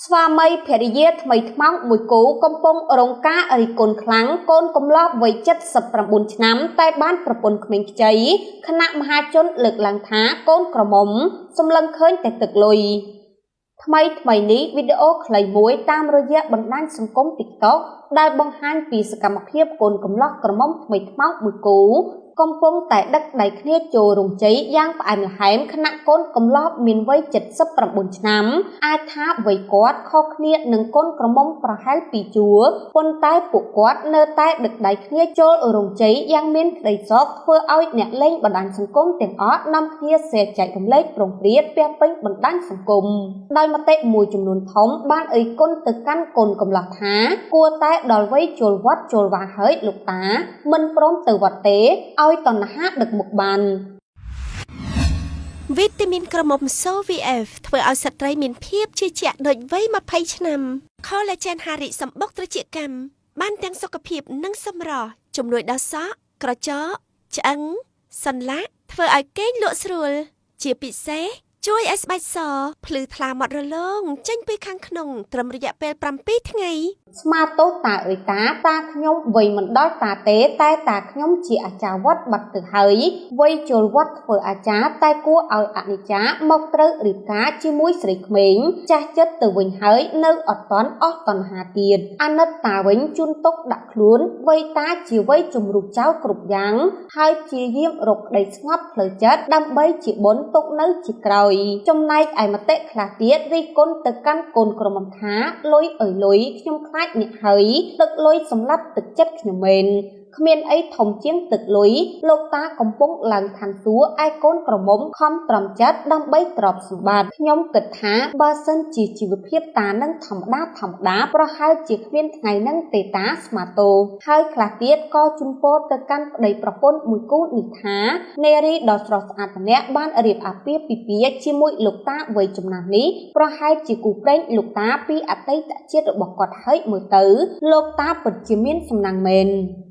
ស្វាមីភរិយាថ្មីថ្មោងមួយគូកំពុងរងការរិះគន់ខ្លាំងកូនកំលោះវ័យ79ឆ្នាំតែបានប្រពន្ធក្មេងខ្ចីខណៈមហាជនលើកឡើងថាកូនក្រមុំសម្លឹងឃើញតែទឹកលុយថ្មីថ្មីនេះវីដេអូខ្លីមួយតាមរយៈបណ្ដាញសង្គម TikTok ដែលបង្ហាញពីសកម្មភាពកូនកំលោះក្រមុំថ្មីថ្មោងមួយគូកំពុងតែដឹកដៃគ្នាចូលរោងជ័យយ៉ាងផ្អែមល្ហែមខណៈកូនកំលោះមានវ័យ79ឆ្នាំអាចថាវ័យគាត់ខុសគ្នានឹងកូនក្រមុំប្រហែល2ជួរប៉ុន្តែពួកគាត់នៅតែដឹកដៃគ្នាចូលរោងជ័យយ៉ាងមានក្តីសុខធ្វើឲ្យអ្នកលេងបណ្ដាញសង្គមទាំងអស់នាំគ្នា share ចែករំលែកប្រងព្រាតពាសពេញបណ្ដាញសង្គមដោយមតិមួយចំនួនធំបានអីគុណទៅកាន់កូនកំលោះថាគួរតែដល់វ័យចូលវត្តចូលវាហើយលោកតាមិនព្រមទៅវត្តទេឲ្យតណ្ហាដឹកមុខបាន វីតាមីនក្រមុំសូ VF ធ្វើឲ្យស្ត្រីមានភាពជឿជាក់ដូចវ័យ20ឆ្នាំ Collagen ហារិសម្បុកត្រចៀកកម្មបានទាំងសុខភាពនិងសម្រស់ជំនួយដល់សក់ក្រចកឆ្អឹងសន្លាក់ធ្វើឲ្យគេងលក់ស្រួល ជាពិសេសជួយឲ្យស្បែកសភ្លឺថ្លាម៉ត់រលោងចេញពីខាងក្នុងត្រឹមរយៈពេល7ថ្ងៃ ស្មាទោសតាអើយតាតាខ្ញុំវ័យមិនដល់តាទេតែតាខ្ញុំជាអាចារ្យវត្តបាត់ទៅហើយវ័យចូលវត្តធ្វើអាចារ្យតែគួរឲ្យអនិច្ចាមកត្រូវរៀបការជាមួយស្រីក្មេងចាស់ចិត្តទៅវិញហើយនៅអត់តន់អស់តណ្ហាទៀតអាណិតតាវិញជូនទុកដាក់ខ្លួនវ័យតាជាវ័យជំរុះចោលគ្រប់យ៉ាងហើយជាយាមរកក្តីស្ងប់ផ្លូវចិត្តដើម្បីជាបុណ្យទុកនៅជាក្រោយចំណែកឯមតិខ្លះទៀតរិះគន់ទៅកាន់កូនក្រមុំថាលុយអើយលុយខ្ញុំខ្លាចអ្នកហើយទឹកលុយសម្លាប់ទឹកចិត្តខ្ញុំមែនគ្មានអីធំជាងទឹកលុយលោកតាកំពុងឡើងឋានសួគ៌ឯកូនក្រមុំខំទ្រាំចិត្តដើម្បីទ្រព្យសម្បត្តិខ្ញុំគិតថាបើសិនជាជីវភាពតានឹងធម្មតាធម្មតាប្រហែលជាគ្មានថ្ងៃនឹងទេតាស្មាតោហើយខ្លះទៀតក៏ជូនពរទៅកាន់ប្តីប្រពន្ធមួយគូនេះថានារីដ៏ស្រស់ស្អាតម្នាក់បានរៀបអាពាហ៍ពិពាហ៍ជាមួយលោកតាវ័យចំណាស់នេះប្រហែលជាគូព្រេងលោកតាពីអតីតជាតិរបស់គាត់ហើយមើលទៅលោកតាពិតជាមានសំណាងមែន។